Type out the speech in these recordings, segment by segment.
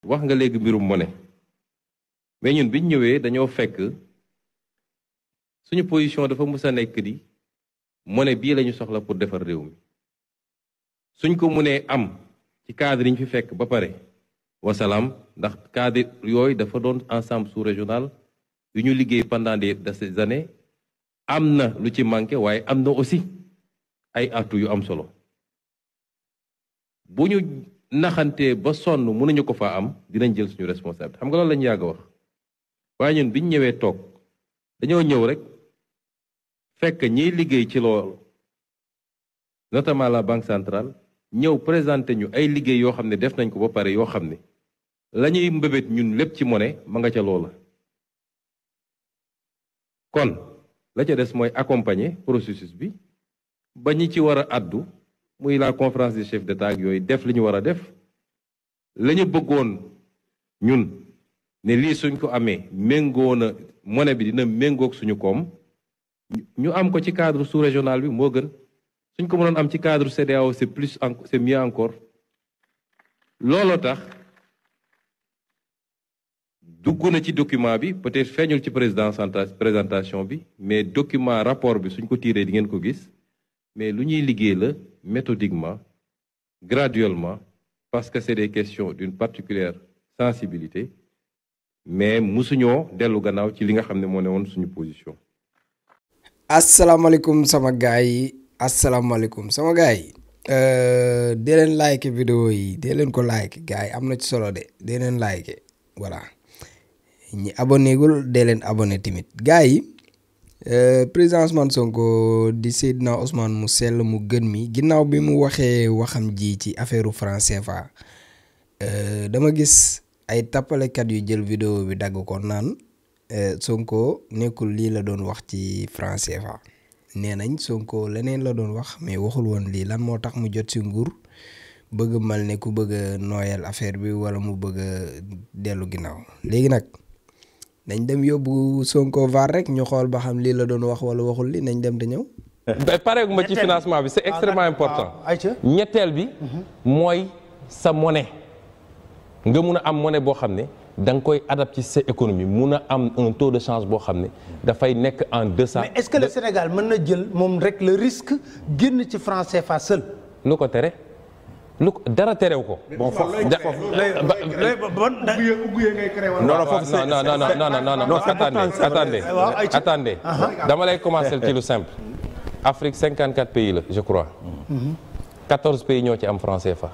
wax nga léegi mbirum monnaie mais ñun biñ ñëwee dañoo fekk suñu position dafa mës a nekk di monnaie bii lañu soxla pour defar réew mi suñ ko mënee am ci cadre yi ñu fi fekk ba pare wasalaam ndax cadre yooyu dafa doon ensemble sous-régional yu ñu liggéey pendant des années am na lu ci manqué waaye am na aussi ay atu yu am solo bu ñu naxantee ba sonn mënuñu ko fa am dinañ jël suñu responsabilité xam nga loolu lañu yàgg a wax waaye ñun biñ ñëwee toog dañoo ñëw rek fekk ñiy liggéey ci loolu notamment la banque centrale ñëw présenté ñu ay liggéey yoo xam ne def nañ ko ba pare yoo xam ne la ñuy mbébét ñun lépp ci monnaie ma nga ca loola kon la ca des mooy accompagner processus bi ba ñi ci war a addu muy la conférence des chefs d'État ak yooyu def li ñu war a def la ñu bëggoon ñun ne lii suñ ko amee méngoo na monnaie bi dina méngoog suñu koom ñu am ko ci cadre sous-régional bi moo gën suñ ko mënoon am ci cadre CEDEAO c'est mieux encore looloo tax dugg na ci document bi peut-être feeñul ci présentation bi mais document rapport bi suñ ko tiiree di ngeen ko gis mais lu ñuy liggéey la méthodiquement graduellement parce que c'est des questions d'une particulière sensibilité mais musuñoo dellu gannaaw ci li nga xam ne moo ne woon suñu position. asalaamaaleykum sama gaay yi asalaamaaleykum sama gaay yi dee leen like vidéo yi dee leen ko like gaay yi am na ci solo de dee leen like voilà ñi abonné gul dee leen abonné tamit gaay yi président Ousmane Sonko di Seydina Ousmane mu sell mu gën mi ginnaaw bi mu waxee waxam ji ci affaire franc CFA dama gis ay tappalekat yu jël vidéo bi dagg ko naan Sonko nekkul lii la doon wax ci franc CFA nee nañ Sonko leneen la doon wax mais waxul woon lii lan moo tax mu jot ci nguur bëgg mal ne ku bëgg a nooyal affaire bi wala mu bëgg a dellu ginnaaw léegi nag nañ dem yóbbu Sonko VAR rek ñu xool ba xam lii la doon wax wala waxul li nañ dem te ñëw. pareegu ma ci financement bi c'est extrêmement important. ñetteel bi mooy sa monnaie nga mun a am monnaie boo xam ne da nga koy adapté ci sa économie mun a am un taux de change boo xam ne dafay nekk en deçà. mais est-ce que le Sénégal mën na jël moom rek le risque génn ci franc CFA seul. lu ko tere lu ko dara terew ko. bon foofu attendez dama lay commencer ci lu simple. Afrique 54 pays la je crois. 14 pays ñoo ci am franc CFA.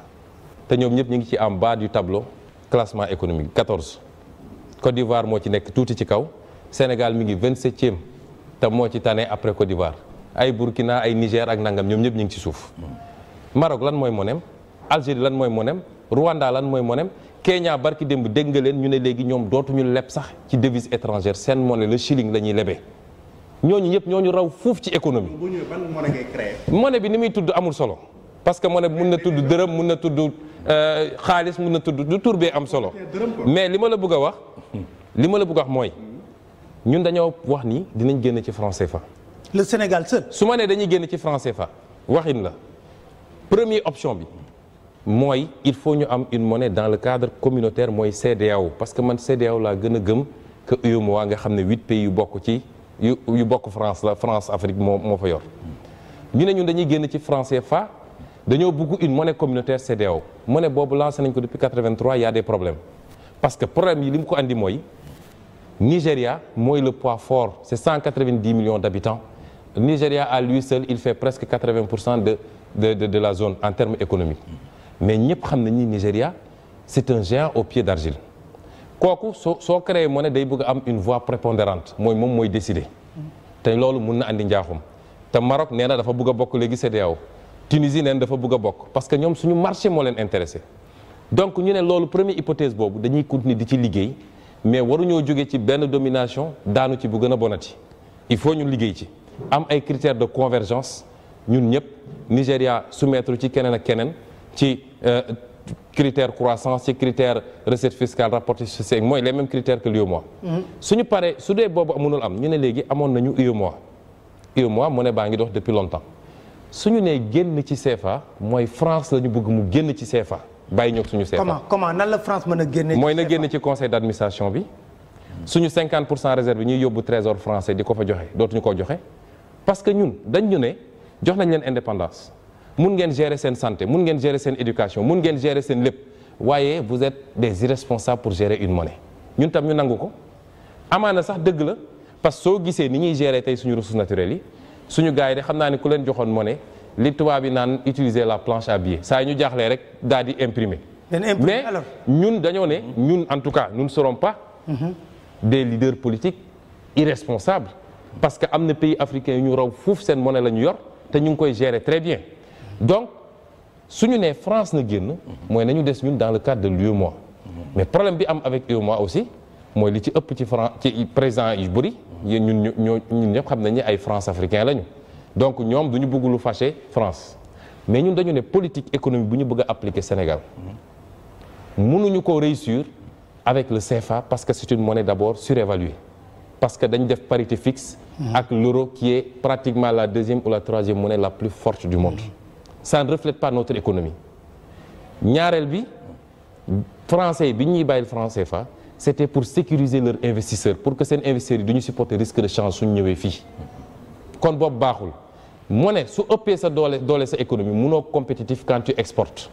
te ñoom ñëpp ñu ngi ci en bas du tableau classement économique 14. Côte d'Ivoire moo ci nekk tuuti ci kaw Sénégal mi ngi 27e te moo ci tane après Côte d'Ivoire ay Burkina ay Niger ak nangam ñoom ñëpp ñu ngi ci suuf. Maroc lan mooy monem Algérie lan mooy monem Rwanda lan mooy monem Kenya barki démb dégg nga leen ñu ne léegi ñoom dootuñu leb sax ci devise étrangère seen monnaie le shilling la ñuy lebee ñooñu ñëpp ñooñu raw fuuf ci économie. bu ñëwee ban monnaie ngay créer. monnaie bi ni muy tudd amul solo parce que monnaie bi mun na tudd dërëm mun na tudd xaalis mun na tudd du tur bee am solo mais li ma la bëgg a wax mooy ñun dañoo wax ni dinañ génn ci franc CFA. le Sénégal seul. su ma nee dañuy génn ci franc CFA waxin la première option bi mooy il faut ñu am une monnaie dans le cadre communautaire mooy CEDEAO parce que man CEDEAO laa gën a gëm que UEMOA nga xam ne 8 pays yu bokk ci yu bokk France la France Afrique moo fa yor ñu ne ñun dañuy génn ci franc CFA dañoo bëgg une monnaie communautaire CEDEAO monnaie boobu lancé nañ ko depuis 83 il y a des problèmes parce que problème yi li mu ko andi mooy Nigeria mooy le poids fort c'est 190 millions d'habitants Nigeria à lui seul il fait presque 80% de la zone en termes économiques mais ñëpp xam nañ ni Nigeria c'est un géant au pied d'argile kooku soo créé monnaie day bëgg a am une voix prépondérante moom mooy décider te loolu mun na andi njaaxum te Maroc nee na dafa bëgg a bokk léegi CEDEAO Tunisie neen dafa bëgg a bokk parce que ñoom suñu marché moo leen intéressé donc ñu ne loolu première hypothèse boobu dañuy continuer di ci liggéey mais waruñoo jóge ci benn domination daanu ci bu gën a bonati il faut ñu liggéey ci am ay critères de convergence ñun ñëpp Nigéria soumettre ci keneen ak keneen ci critère croissance ci critère recette fiscale rapportée sur mooy les mêmes critères que l'UEMOA suñu paree su dee boobu mënul am ñu ne léegi amoon nañu UEMOA monnaie baa ngi dox depuis longtemps suñu nee génn ci CFA mooy France la ñu bëgg mu génn ci CFA bàyyi ñoog suñu CFA. comment nan la France mën a génne. mooy na génn ci conseil d'administration bi suñu 50% réserve ñuy yóbbu trésor français di ko fa joxe dootuñu ko joxe parce que ñun dañ ñu ne jox nañ leen indépendance mun ngeen gérer seen santé mun ngeen gérer seen éducation mun ngeen gérer seen lépp waaye vous êtes des irresponsables pour gérer une monnaie ñun tam ñu nangu ko amaana sax dëgg la parce que soo gisee ni ñuy gérer tey suñu ressources naturelles yi suñu gars yi de xam naa ne ku leen joxoon monnaie li tubaab yi naan utiliser la planche à billets saa ñu jaaxlee rek daal di imprimer. mais ñun dañoo ne ñun en tout cas nous ne serons pas des leaders politiques irresponsables parce que am na pays africains yu ñu raw fuuf seen monnaie la ñu yor te ñu ngi koy gérer très bien donc suñu nee France na génn mooy nañu des ñun dans le cadre de l'UEMOA mais problème bi am avec UEMOA aussi mooy li ci ëpp ci président yu bëri yéen ñun ñëpp xam nañ ne ay France africain lañu donc ñoom du ñu bëgg lu fâché France mais ñun dañu ne politique économique bu ñu bëgg a appliquer Sénégal mënuñu ko réussir avec le CFA parce que c'est une monnaie d'abord surévaluée parce que dañu def parité fixe ak l'euro qui est pratiquement la deuxième ou la troisième monnaie la plus forte du monde ça ne reflète pas notre économie ñaareel bi français yi bi ñuy bàyyil franc CFA c'était pour sécuriser leurs investisseurs pour que seen investisseurs yi du ñu supporter risque de change suñu ñëwee fii kon boobu baaxul monnaie su ëppee sa doole sa économie mënoo compétitif quand tu exportes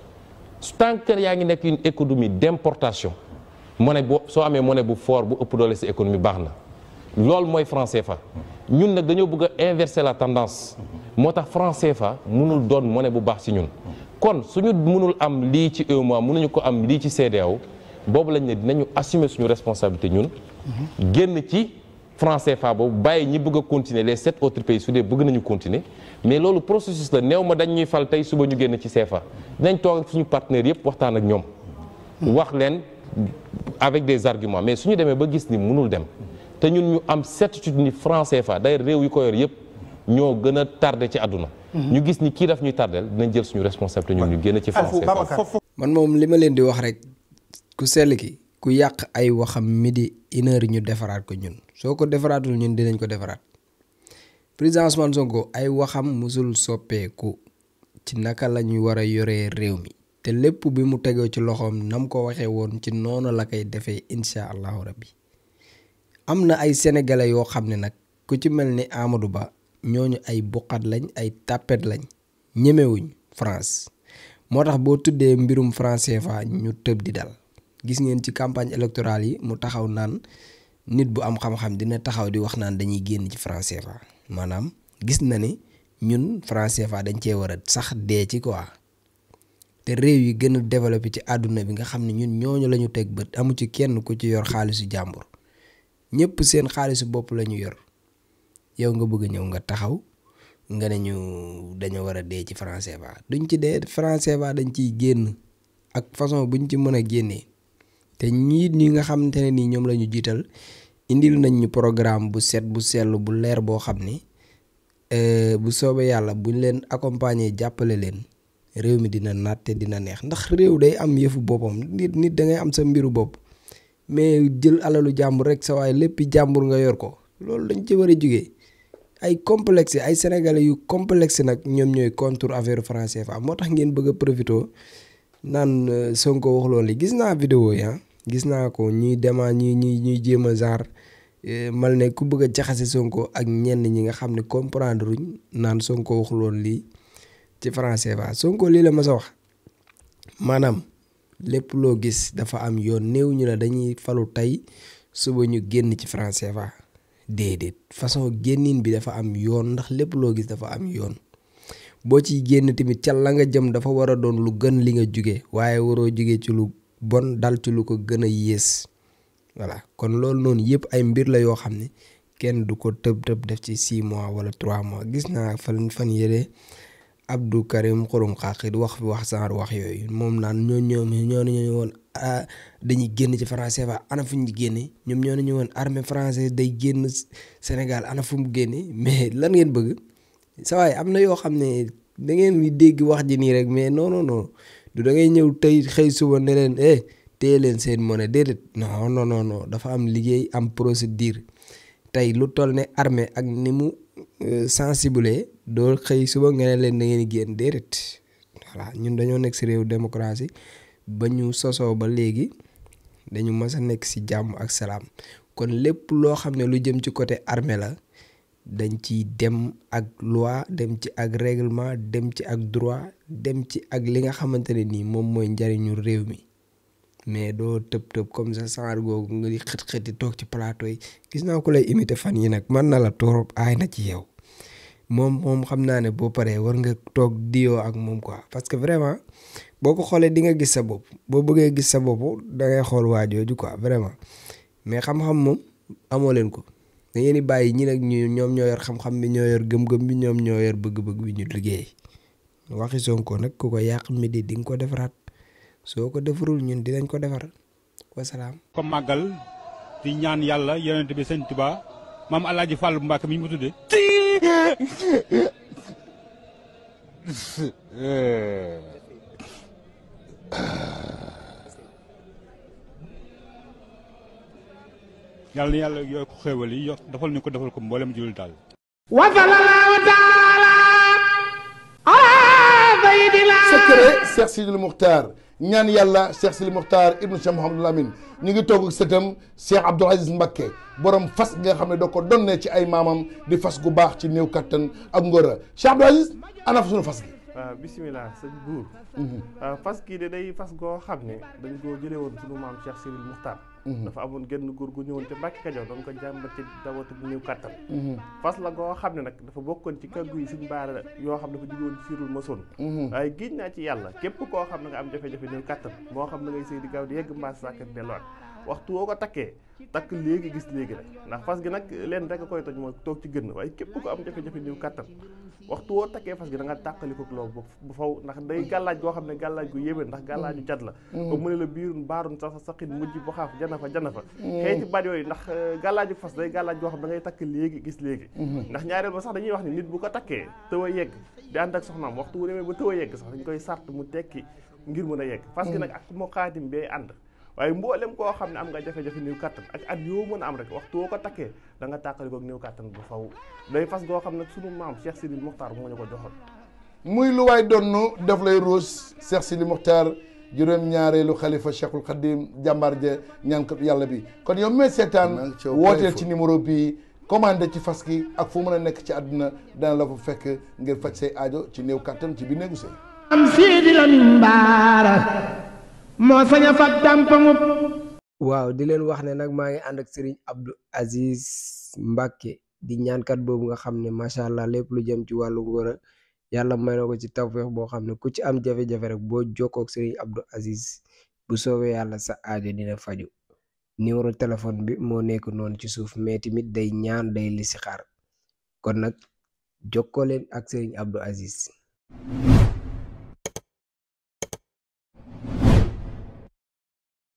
tant que yaa ngi nekk une économie d'importation monnaie soo amee monnaie bu fort bu ëpp doole sa économie baax na loolu mooy franc CFA ñun nag dañoo bëgg a inverser la tendance moo tax franc CFA mënul doon monnaie bu baax ci ñun kon suñu mënul am lii ci UEMOA mënuñu ko am lii ci CEDEAO boobu lañ ne dinañu assumer suñu responsabilité ñun génn ci franc CFA boobu bàyyi ñi bëgg a continuer les 7 autres pays su dee bëgg nañu continuer mais loolu processus la néew ma dañ ñuy fal tey suba ñu génn ci CFA dinañ toog ak suñu partenaires yëpp waxtaan ak ñoom wax leen avec des arguments mais suñu demee ba gis ni mënul dem te ñun ñu am certitude ni franc CFA d'ailleurs réew yu ko yor yëpp ñoo gën a tardé ci àdduna ñu gis ni kii daf ñuy tardel dinañ jël suñu responsabilité ñun ñu génn ci franc CFA. man moom li ma leen di wax rek ku sell ki ku yàq ay waxam midi une heure ñu defaraat ko ñun soo ko defaraatul ñun dinañ ko defaraat président Ousmane Sonko ay waxam musul soppeeku ci naka la ñu war a yoree réew mi te lépp bi mu tegoo ci loxoom nam ko waxee woon ci noonu la koy defee incha allahu rabbi am na ay sénégalais yoo xam ne nag ku ci mel ni Amadou Ba ñooñu ay buqat lañ ay tapet lañ ñemewuñ France moo tax boo tuddee mbirum franc CFA ñu tëb di dal gis ngeen ci campagne électorale yi mu taxaw naan nit bu am xam-xam dina taxaw di wax naan dañuy génn ci franc CFA maanaam gis na ni ñun franc CFA dañ cee war a sax dee ci quoi te réew yi gën a développé ci àdduna bi nga xam ne ñun ñooñu la ñu teg bët amu ci kenn ku ci yor xaalisu jàmbur ñëpp seen xaalisu bopp la ñu yor yow nga bëgg ñëw nga taxaw nga ne ñu dañoo war a dee ci franc CFA duñ ci dee franc CFA dañ ciy génn ak façon buñ ci mën a génnee te ñi nga xamante ne nii ñoom la ñu jiital indil nañ ñu programme bu set bu sell bu leer boo xam ni bu soobee yàlla buñ leen accompagner jàppale leen réew mi dina naat te dina neex ndax réew day am yëfu boppam nit da ngay am sa mbiru bopp mais jël alalu jàmbur rek sa waaye lépp jàmbur nga yor ko loolu dañ ci war a jugee ay complexe ay sénégalais yu complexe nag ñoom ñooy contre affaire franc CFA moo tax ngeen bëgg a profité naan Sonko wax loolu gis naa vidéo yi gis naa ko ñuy dema ñuy jéem a genre mal ne ku bëgg a jaxase Sonko ak ñenn ñi nga xam ne comprendre ruñ naan Sonko wax loolu lii ci franc CFA Sonko lii la ma sa wax maanaam lépp loo gis dafa am yoon néew ñu la dañuy falu tey suba ñu génn ci franc CFA déedéet façon génnin bi dafa am yoon ndax lépp loo gis dafa am yoon boo ciy génn tamit ca la nga jëm dafa war a doon lu gën li nga jóge waaye waroo jóge ci lu bon dal ci lu ko gën a yées voilà kon loolu noonu yëpp ay mbir la yoo xam ne kenn du ko tëb def ci 6 mois wala 3 mois gis naa fan yële Abdou Karim Xurum Xaqi wax genre wax yooyu moom naan ñoo woon dañuy génn ci franc CFA ana fu ñu génne ñoom ñoo ñu woon armée française day génn Sénégal ana fu mu génne mais lan ngeen bëgg sa waay am na yoo xam ne da ngeen di dégg wax ji nii rek mais non du da ngay ñëw tey xëy suba ne leen téye leen seen monnaie déedéet non dafa am liggéey am procédure tey lu toll ne armée ak ni mu sensible doo xëy suba nga ne leen da ngeen di génn déedéet voilà ñun dañoo nekk si réew démocratie ba ñu sosoo ba léegi dañu mës a nekk ci jàmm ak salaam kon lépp loo xam ne lu jëm ci côté armée la dañ ci dem ak loi dem ci ak règlement dem ci ak droit dem ci ak li nga xamante ne nii moom mooy njariñu réew mi mais doo tëb comme ça saar googu nga di xët-xëti toog ci plateau yi gis naa ko lay imité fan yi nag mën na la torop aay na ci yow moom xam naa ne boo paree war nga toog diyoo ak moom quoi parce que vraiment boo ko xoolee di nga gis sa bopp boo bëggee gis sa bopp da ngay xool waajooju quoi vraiment mais xam-xam moom amoo leen ko da ngeen di bàyyi ñi nag ñoom ñoo yor xam-xam bi ñoo yor gëm-gëm bi ñoom ñoo yor bëgg-bëgg bi ñu liggéey waxi Sonko nag ku ko yàq midi di nga ko defaraat soo ko defarul ñun dinañ ko defar wasalaam. ko màggal di ñaan yàlla yonent bi sëñ Tuba maam Alaaji Fàllu Mbàkke mi mu tudde yàlla na yàlla yooyu ko xéewal yi defal ñu ko defal ko mboolem jullit daal. wa sallallahu taala ala sayyidina secret Cheikh Sidil Muxtaar ñaan yàlla Cheikh Sidil Muxtaar ibnu Cheikh Mouhamadul Amin ñu ngi toog ak sëtam Cheikh Abdoul Aziz Mbacké borom fas nga xam ne doo ko donnee ci ay maamam di fas gu baax ci néew kattan ak ngóora Cheikh Abdoul Aziz ana fa sunu fas gi. waaw bisimilah sëñ buur fas kii de day fas goo xam ne dañ koo jëlee woon sunu maam Cheikh Sidil Muxtaar dafa amoon genn góor gu ñëwoon te Mbàkke Kajoor doon ko jàmbat ci dawatu bu néew kattan fas la goo xam ne nag dafa bokkoon ci kàggu yi suñ baara yoo xam ne dafa jóge woon ci Sirul Masoon waaye giñ naa ci yàlla képp koo xam ne nga am jafe-jafe néew kattan moo xam ne ngay sëy di gaaw di yegg mbaas sàkkat delluwaat waxtu woo ko takkee takk léegi gis léegi rek ndax fas gi nag leen rek a koy toj mooy toog ci gën waaye képp ko am jafe-jafe néew kattan waxtu woo takkee fas gi da nga tàqaliko loolu bu faw ndax day gàllaaj goo xam ne gàllaaj gu yéeme ndax gàllaaju cat la ba mu ne la biirun baarun sa saqin mujj ba xaaf jana fa xëy ci baat yooyu ndax gàllaaju fas day gàllaaj goo xam da ngay takk léegi gis léegi ndax ñaareel ba sax dañuy wax ni nit bu ko takkee tëw a yegg di ànd ak soxnaam waxtu wu demee ba tëw a yegg sax dañ koy sart mu tekki ngir mën a yegg fas gi nag ak moo xaatim bee ànd waaye mboolem koo xam ne am nga jafe-jafe néew kattan ak at yoo mën a am rek waxtu woo ko takkee da nga tàqali ko néew kattan bu faw day fas goo xam ne sunu maam Cheikh Sidil Muxtaar moo ñu ko joxoon muy lu waay donnu def lay ruus Cheikh Sidil Muxtaar juróom-ñaareelu xalifa Cheikhul Khadim jàmbaar ja ñaankat yàlla bi kon yow mee seetaan wooteel ci numéro bii commandé ci fas gi ak fu mën a nekk ci àdduna dana la fa fekk ngir faj say aajo ci néew kattan ci bi néegu sëy am Sidi Lamin Baara moo sañ a fat tàmpamu. waaw di leen wax ne nag maa ngi ànd ak Serigne Abdou Aziz Mbacké di ñaankat boobu nga xam ne macha allah lépp lu jëm ci wàllu ngóora yàlla may na ko ci tawfeex boo xam ne ku ci am jafe-jafe rek boo jokkoo ak Serigne Abdou Aziz bu soobee yàlla sa aajo dina faju numéro téléphone bi moo nekk noonu ci suuf mais tamit day ñaan day listixaar kon nag jokkoo leen ak Serigne Abdou Aziz.